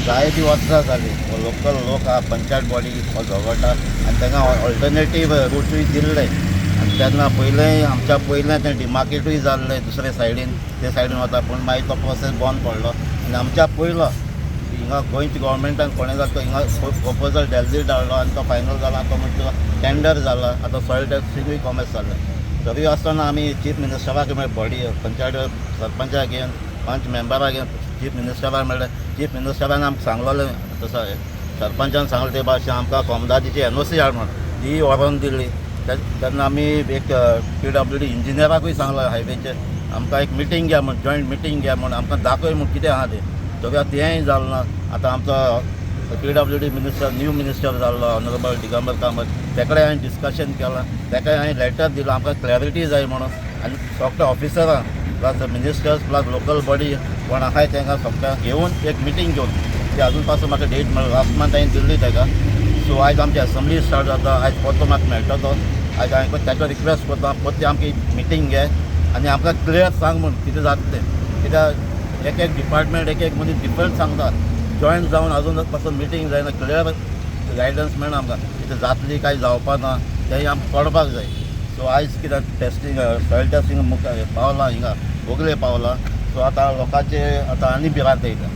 जायतीं वर्सां जालीं हो लोकल लोक आहा, पंचायत बॉडी हो झगडटा आनी तांकां ऑल्टरनेटीव रुटूय दिल्ले. आनी तेन्ना पयलें आमच्या पयलें तें डिमार्केटूय जाल्लें दुसरे सायडीन, ते सायडीन वता, पूण मागीर तो प्रोसेस बंद पडलो. आनी आमच्या पयलो हिंगा गोंयच्या गोवोरमेंटान कोणें जाता तो हिंगा प्रपोजल डेल्ली धाडलो आनी तो फायनल जाला, तो म्हणटा टेंडर जाला. आतां सॉयल टेस्टिंगूय कॉमेस जालें. तरी आसतना आमी चीफ मिनिस्टराक मेळ्ळे, बॉडी पंचायत सरपंचाक घेवन, पंच मेंबराक घेवन चीफ मिनिस्टराक मेळ्ळे. चीफ मिनिस्टरान आमकां सांगलेलें, तसो सरपंचान सांगलें ते भाशेन आमकां कोमदादीची एनओसी हाड म्हण, ती व्हरोन दिली. तेन्ना आमी एक पीडब्ल्यूडी इंजिनियराकूय सांगलां, हायवेचेर आमकां एक मिटींग घ्या म्हण, जॉयंट मिटींग घ्या म्हण, आमकां दाखय म्हूण कितें आहा तें. तरी तेंय जालें ना. आतां आमचो पीडब्ल्यूडी मिनिस्टर, न्यू मिनिस्टर जाल्लो ऑनरेबल दिगंबर कामत, तेकडे हांवें डिस्कशन केलां. तेका हांवें लेटर दिलां, आमकां क्लॅरिटी जाय म्हणून. आनी सगळे ऑफिसरां plus ministers plus local body कोण आहाय तांकां सगळ्यांक घेवन एक मिटींग घेवन ती अजून पासून म्हाका डेट मेळ्ळो. लास्ट मंथ हांवें दिल्ली ताका. सो आयज आमची असेंब्ली स्टार्ट जाता, आयज परतो म्हाका मेळटा तो. आयज हांवें ताका रिक्वेस्ट करता, परती आमची मिटींग घे आनी आमकां क्लियर सांग म्हूण कितें जाता तें. कित्याक एक एक डिपार्टमेंट एक एक मनीस डिफरंट सांगता. जॉयंट जावन अजून पासून मिटींग जायना, क्लियर गायडन्स मेळना आमकां. कितें जातली काय जावपा ना तेंय आमकां कळपाक जाय. सो आयज कितें टेस्टींग, सॉयल टेस्टींग मुखार पावलां, हिंगा बोगले पावलां. सो आतां लोकांचे आतां आनी भिरांत येयल्या,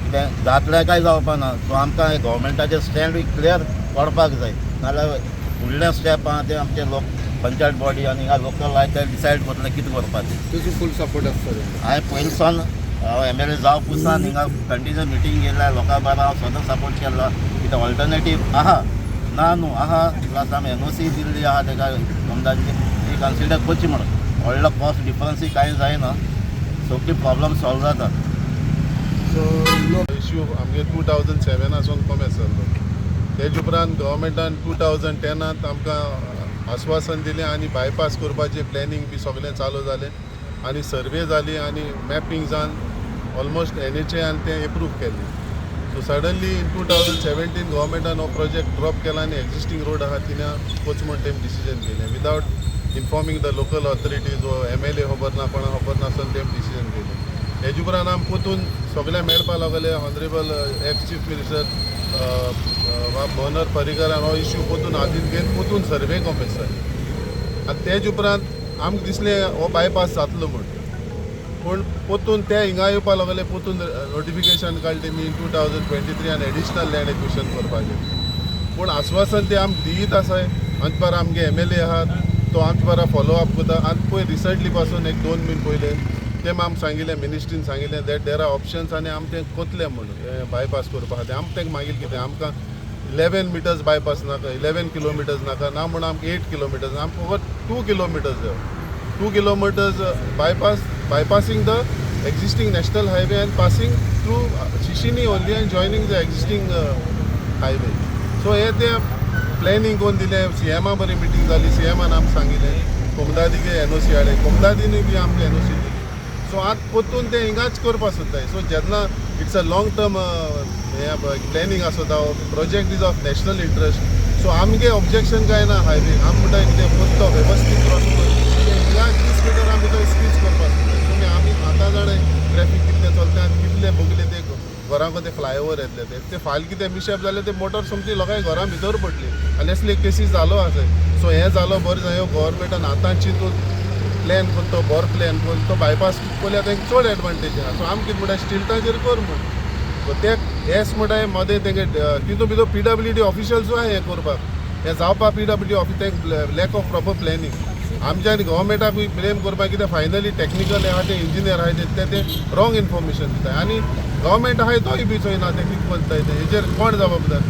कितें जातलें काय जावपा ना. सो आमकां गोवोरमेंटाचें स्टँडूय क्लियर पडपाक जाय, नाल्यार फुडलें स्टेप आहा ते आमचे लोक पंचायत बॉडी आनी हिंगा लोकल आहाय ते डिसायड करतले कितें करपाचें. तुजो फूल सपोर्ट आसता तेंकां? हांवें पयलीं सावन, हांव एमएलए जावं पुसान हिंगा कंटिन्यू मिटींग घेयल्या लोकां बारा. हांव सदां सपोर्ट केल्लो. कितें ऑल्टरनेटीव आहा ना न्हू, आहा. प्लस आमी एनओसी दिल्ली आहा तेका कोमदाची, ती कन्सिडर करची म्हणून. व्हडलो कॉस्ट डिफरन्सूय कांय जायना, सगळी प्रॉब्लम सॉल्व जाता. सो लोक इश्यू आमगे 2007 सावन कॉमेस जाल्लो. तेज उपरांत गव्हर्मेंटान 2010 आंत आमकां आस्वासन दिलें आनी बायपास करपाचें प्लॅनिंग बी सगळें चालू जालें आनी सर्वे जाली आनी मॅपिंग जावन ऑलमोस्ट एनएचएआन तें एप्रूव केल्लें. So suddenly in 2017 गव्हर्मेंटान हो प्रोजेक्ट ड्रॉप केला आनी एक्झिस्टींग रोड आहा थिंगा वच म्हण तेमी डिसिजन घेयलें without informing the local authorities. हो एमएलए खबर ना, कोणा खबर नासतना तेमी डिसिजन घेयलें. हेजे उपरांत आमी परतून सगळे मेळपा लागले. ऑनरेबल एक्स चीफ मिनिस्टर बाब मनोहर पर्रीकरान हो इश्यू परतून हातीन घेवन परतून सर्वे कॉमेस जाली आनी तेज उपरांत आमकां दिसलें हो बायपास जातलो म्हूण. पूण परतून ते हिंगा येवपा लागले, परतून नोटिफिकेशन काडलें तेमी 2023 आनी एडिशनल लँड एक्विशन करपाचें. पूण आस्वासन ते आमकां दियत आसाय. आमचे बारा आमगे एमएलए आहात, तो आमचे बारा फॉलो अप करता. आनी पयर रिसंटली पासून एक 2 म्हयने पयले ते आमकां सांगिल्लें, मिनिस्ट्रीन सांगिल्लें that there are options आनी आमी तें कोतले म्हूण बायपास करपा खातीर. आमी तांकां मागीर कितें, आमकां 11 मिटर्स बायपास नाका, 11 किलोमिटर्स नाका ना म्हूण आमकां 8 किलोमिटर्स, आमकां फकत 2 किलोमिटर्स जाय. 2 kilometers bypass, bypassing the existing national highway and passing through Shishini only and joining the existing highway. So हे ते प्लॅनिंग करून दिलें. सीएमा बरी मिटींग जाली, सीएमान आमकां सांगिल्लें कोमदादीके एनओसी हाडले, कोमदादीनूय बी आमकां एनओसी दिली. सो आतां परतून ते हिंगाच करपा सोदताय. सो जेन्ना it's a long term हें प्लॅनिंग आसता, project is of national interest, so आमगे ऑब्जेक्शन कांय ना हायवे. आमी म्हणटा कितें, परतो वेवस्थीत रस्तो हिंगा 30 मिटर आमी तो स्क्वीज करपाक सोदता. तुमी आमी आतां जाणा ट्रॅफीक कितलें चलता आनी कितले बगले ते घरांक ते फ्लायओवर येतले. ते ते फायल कितें मिशेप जालें, ते मोटर सोमती लोकांक घरां भितर पडली आनी असले केसीस जालो आसा. सो हें जालो बरें जाय, गव्हर्मेंटान आतां चिंतून प्लॅन करून, तो बरो प्लॅन करून तो बायपास केल्यार तांकां चड एडवांटेज आहा. सो आमी कितें म्हणटा, स्टिल्टाचेर कर म्हूण. सो ते एस म्हणटा मदें तेंगे तितून भितर पीडब्ल्यूडी ऑफिशियल्सूय आहा. हें करपाक, हें जावपाक पीडब्ल्यूडी ऑफिस तेंक लॅक ऑफ प्रॉपर प्लॅनिंग. आमच्या आनी गव्हर्मेंटाकूय ब्लेम करपाक कितें, फायनली टॅक्निकल आहा ते इंजिनियर आहाय ते ते रॉंग इन्फॉर्मेशन दिता आनी गव्हर्मेंट आहाय तोय बी चोयना ते कितें करताय ते. हेजेर कोण जबाबदार?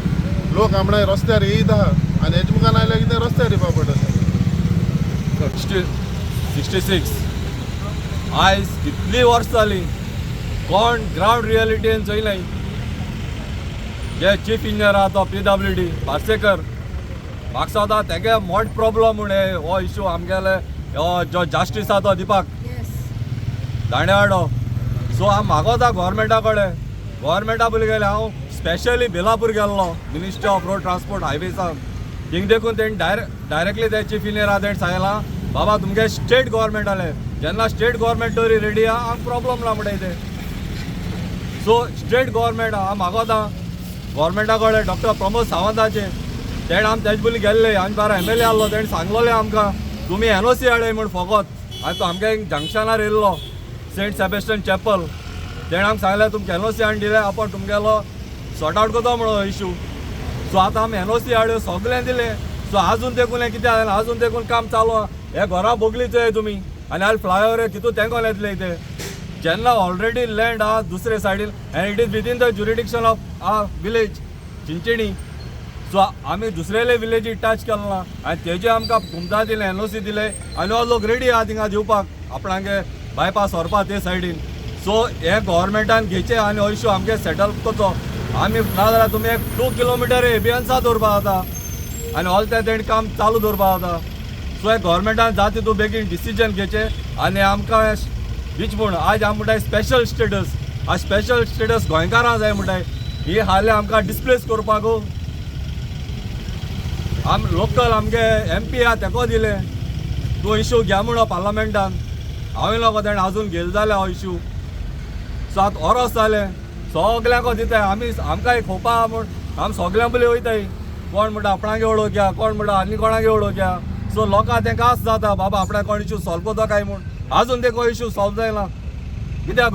लोक आमणाय रस्त्यार येयत आहा आनी हेजे मुखार आयल्यार कितें, रस्त्यार येवपा पडटलें. 66 आयज कितलीं वर्सां जालीं, कोण ग्रावंड रियलिटीन चोयलाय? जे चीफ इंजिनियर आहा तो पीडब्ल्यूडी पार्सेकर, म्हाका दिसता तेगे मोठ प्रॉब्लम म्हूण हे हो इशू आमगेले हो जो जास्टीस आहा तो दिवपाक दांडेवाडो. सो हांव मागोता गोवोरमेंटा कडेन, गोवोरमेंटा पयलीं गेले. हांव स्पेशली बेलापूर गेल्लो, मिनिस्ट्री ऑफ रोड ट्रान्सपोर्ट हायवेसान. थिंग देखून तेणी डायरेक्टली ते चीफ इंजिनियर आहा तेणी सांगलां, बाबा तुमगे स्टेट गव्हर्मेंट आले, जेन्ना स्टेट गव्हर्मेंट तरी रेडी आहा, आमकां प्रॉब्लम ना म्हणटाय ते. सो स्टेट गव्हर्मेंट हांव मागोता गव्हर्मेंटा कडेन डॉक्टर प्रमोद सावंताचे, तेणें आम तेजे पयलीं गेल्ले, आमी बारा एमएलए आहलो, तेणें सांगलोलें आमकां तुमी एनओसी हाडय म्हूण फोकोत. आनी तो आमगे जंक्शनार येयल्लो सेंट सेबेस्टन चॅपल, तेणें आमकां सांगलें तुमकां एनओसी हाडून दिले आपूण तुमगेलो सॉर्ट आवट करता म्हणून इशू. सो आतां आमी एनओसी हाडल्यो, सगळें दिलें. सो आजून देखून हें कितें जालें, आजून देखून काम चालू आहा. हे घरां बोगली चोय तुमी, आनी आयज फ्लायओवर कितू तेंकोन येतले ते, जेन्ना ऑलरेडी लँड आहा दुसरे सायडीन and it is within the jurisdiction of a village Chinchinim. So आमी दुसरेले विलेजी टच केलो ना आनी तेजे आमकां घुमता दिलें, एनओसी दिले आनी हो लोक रेडी आहा थिंगा दिवपाक आपणागे बायपास व्हरपाक ते सायडीन. सो हे गव्हर्मेंटान घेवचें आनी हो इशू आमगे सेटल करचो. आमी नाजाल्यार तुमी एक 2 किलोमिटर एबियन्सा दवरपाक जाता आनी ऑल ते तेणी काम चालू दवरपाक जाता. सो हे गव्हर्मेंटान जाता तितू बेगीन डिसिजन घेवचें आनी आमकां बीच म्हूण आज आमी म्हणटाय स्पेशल स्टेटस, आज स्पेशल स्टेटस गोंयकारां जाय म्हणटाय, ही हाले आमकां डिस्प्लेस करपाक. आम लोकल आमगे एमपी आहा तेको दिलें तूं इशू घे म्हणून पार्लमेंटान, हांवें लोक तेणें आजून घेयल जालें हो इशू. सो आतां ओरोस जालें सगल्यांक दिताय आमी, आमकां एक खोपा आहा म्हूण आमी सगल्यां पयलीं वयताय. कोण म्हणटा आपणागे उडोवया, कोण म्हणटा आनी कोणागे उडोवया. सो लोकांक तेंकां आस जाता बाबा आपणाक कोण इशू सॉल्व करता काय म्हूण, आजून ते कोण इशू सॉल्व जायना कित्याक.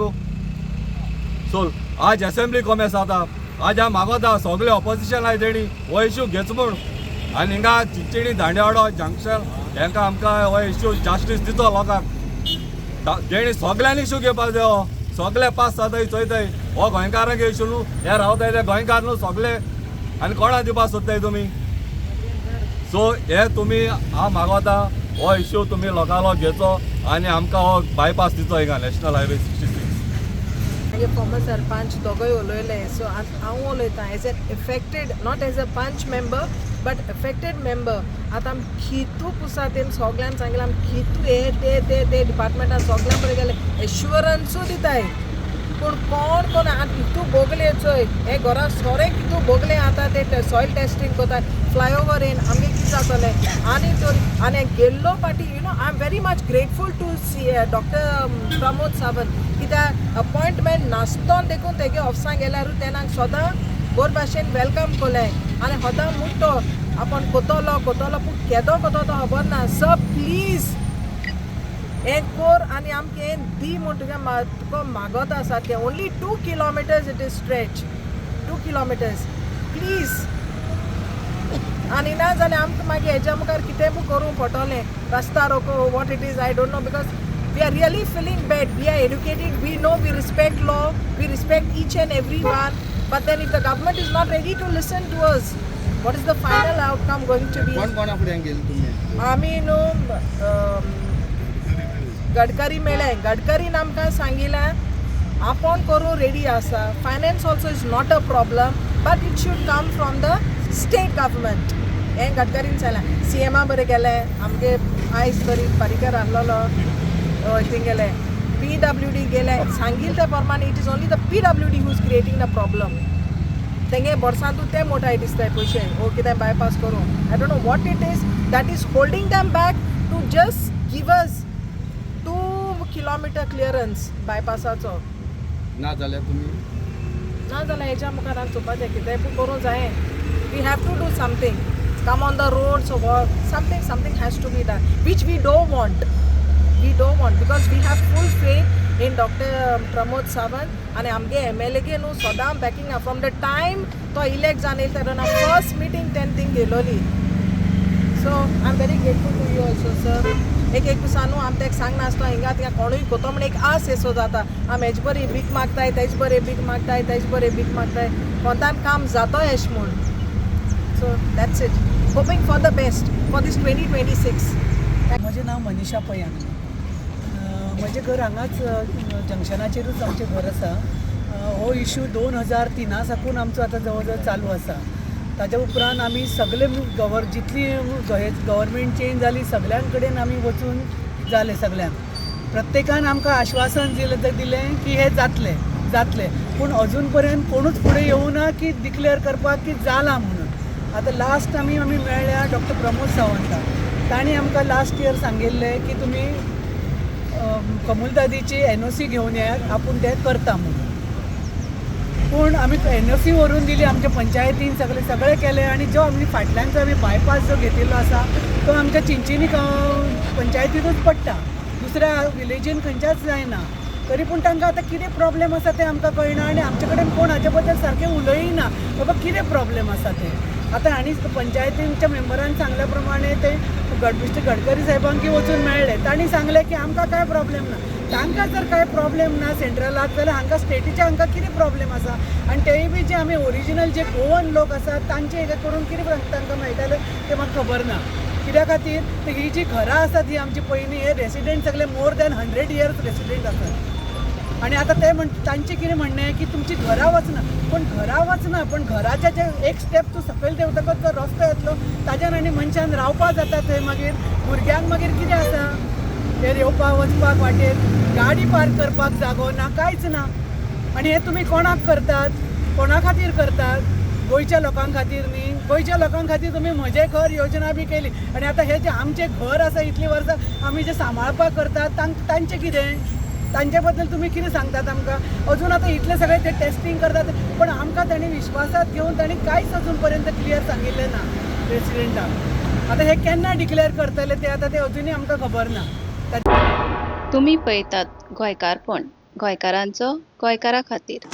सो आज एसेंब्ली कोमेस जाता, आज हांव मागोता सगळे ऑपोजिशन आहाय तेणी हो इशू घेच म्हूण, आनी हिंगा चिंचणी दांडेवाडो जंक्शन हेंकां आमकां हो इशू जास्टीस दितो लोकांक. तेणी सगल्यांनी इशू घेवपाक जाय, हो सगळे पास जाताय चोयताय, हो गोंयकारांक इशू न्हू, हे रावताय ते गोंयकार न्हू सगळे, आनी कोणा दिवपाक सोदताय तुमी. सो हे तुमी हांव मागोता हो इशू तुमी लोकांलो घेचो आनी आमकां हो बायपास दिचो हिंगा नॅशनल हायवे 66. मागीर फॉर्मर सरपंच दोगोय उलयले. सो हांव उलयतां as an affected, not as a panch member but affected member. आतां आमी खितू पुसा तेम सगल्यांक सांगलें, आमी खितू हे ते ते ते डिपार्टमेंटान सगल्यां बरें गेले, एश्युरन्सूय दिताय, पूण कोण कोण आतां हितू बोगले चोय हे घरा सोरे कितू बोगले आतां ते सॉयल टेस्टींग करतात फ्लायओवर येन आमगे कितें जातलें. आनी तर आनी गेल्लो पाटी I am very much grateful to see Doctor Pramod Sawant, कित्याक अपॉयंटमेंट नासतोन देखून तेगे ऑफिसांत गेल्यारूय तेणें सदां बोर भाशेन welcome कोलें आनी सदां मुट्टो आपूण कोतोलो कोतोलो, पूण केदो कोतो तो खबर ना. सर प्लीज हें कोर आनी आमकां हें दी म्हूण तुगे तुका मागोता सारकें. Only 2 kilometers it is stretch, 2 kilometers please. आनी ना जाल्यार आमकां मागीर हेज्या मुखार कितें बी करूंक पडटलें, रस्ता रोको, what it is I don't know, because we are really feeling bad. We are educated, we know, we respect law, we respect each and every one, but then if the government is not ready to listen to us, what is the final outcome going to be? कोण कोणा फुड्यान गेले तुमी? आमी न्हू गडकरी मेळ्ळे, गडकरीन आमकां सांगिलां आपूण करूं रेडी आसा, finance also is not a problem, but it should come from the state government, हें गडकरीन सांगलें. सी एमा बरें गेले, आमगे आयज तरी पर्रीकर आहलोलो थिंग गेले, पीडब्ल्यूडी गेले, सांगील त्या प्रमाणे it is only the PWD who is creating the problem. तेंगे बोर्सांतू ते मोठाय दिसताय पयशे ओ कितें बायपास करूं. I don't know what it is that is holding them back to just give us 2 kilometer clearance बायपासाचो. ना जाल्यार तुमी ना जाल्यार हेज्या मुखार आमी चोवपाचें कितें पूण करूं जायें. We have to do something, come on the roads, something, something has to be done, which we don't want, we don't want, because we have full faith in Doctor Pramod Sawant. आनी आमगे MLA न्हू सदां backing from the time तो elect जावन येयलो तेन्ना first meeting तेन्ना thing गेलोली. So I am very grateful to you also, sir. एक एक दिसा न्हू आमी तेका सांगनासतो हिंगा थिंगा कोणूय कोतो म्हण एक आस येसो जाता, आमी हेज बरी भीक मागताय, तेज बरे भीक मागताय, तेज बरे भीक मागताय, कोंतान काम जातो एश म्हूण. So that's it, hoping for the best for this 2026. म्हजें नांव मनीषा पयान. म्हजें घर हांगाच जंक्शनाचेरूच आमचें घर आसा. हो इशू 2003 साकून आमचो आतां जवळ जवळ चालू आसा. ताच्या उपरांत आमी सगळे गवर जितली गव्हर्मेंट चेंज जाली सगळ्यां कडेन आमी वचून जाले. सगळ्यांक प्रत्येकान आमकां आश्वासन दिलें दिलें की हें जातलें जातलें, पूण अजून पर्यंत कोणूच फुडें येवना की डिक्लेअर करपाक की जालां म्हणून. आतां लास्ट आमी मेळ्ळ्या डॉक्टर प्रमोद सावंताक. तांणी आमकां लास्ट इयर सांगिल्लें की तुमी कमुलदादीची एनओसी घेवन येयात, आपूण तें करता म्हणून. पूण आमी एनओसी व्हरून दिली आमच्या पंचायतीन, सगळें सगळें केलें. आनी जो आमी फाटल्यान जो आमी बायपास जो घेतिल्लो आसा तो आमच्या चिंचिनी पंचायतींतूच पडटा, दुसऱ्या विलेजीन खंयच्याच जायना. तरी पूण तांकां आतां कितें प्रॉब्लेम आसा तें आमकां कळना आनी आमचे कडेन कोण हाचे बद्दल सारकें उलयना, बाबा कितें प्रॉब्लेम आसा तें. आतां हांणी पंचायतींच्या मेंबरान सांगल्या प्रमाणे ते मिस्टर गडकरी साहेबांकी वचून मेळ्ळे, तांणी सांगलें की आमकां कांय प्रॉब्लेम ना. तांकां जर कांय प्रॉब्लेम ना सेंट्रलाक, जाल्यार हांकां स्टेटीच्या हांकां कितें प्रॉब्लेम आसा? आनी तेय बी जे आमी ओरिजिनल जे गोवन लोक आसात तांचे हें करून कितें तांकां मेळटलें तें म्हाका खबर ना. कित्या खातीर तर ही जी घरां आसात ही आमची पयलीं हे रेसिडेंट सगळे मोर दॅन 100 इयर्स रेसिडेंट आसात. आनी आतां ते म्हण तांचें कितें म्हणणें की तुमची घरां वचना, पूण घरां वचना पूण घराच्या जे एक स्टेप तूं सकयल देंवतकच जो रस्तो येतलो ताज्यान आनी मनशान रावपाक जाता थंय. मागीर भुरग्यांक मागीर कितें आसा ते येवपाक वचपाक वाटेर गाडी पार्क करपाक जागो ना, कांयच ना. आनी हें तुमी कोणाक करतात, कोणा खातीर करतात? गोंयच्या लोकां खातीर न्ही. गोंयच्या लोकां खातीर तुमी म्हजें घर योजना बी केली आनी आतां हें जें आमचें घर आसा इतलीं वर्सां आमी जें सांबाळपाक करतात तांचें कितें? तांचे बद्दल तुमी कितें सांगतात आमकां? अजून आतां इतलें सगळें ते टेस्टींग करतात पण आमकां तांणी विश्वासात घेवन तांणी कांयच अजून पर्यंत क्लियर सांगिल्लें ना प्रेसिडेंटाक. आतां हे केन्ना डिक्लेअर करतले ते आतां ते अजुनूय आमकां खबर ना. तुमी पळयतात गोंयकारपण, गोंयकारांचो गोंयकारा खातीर.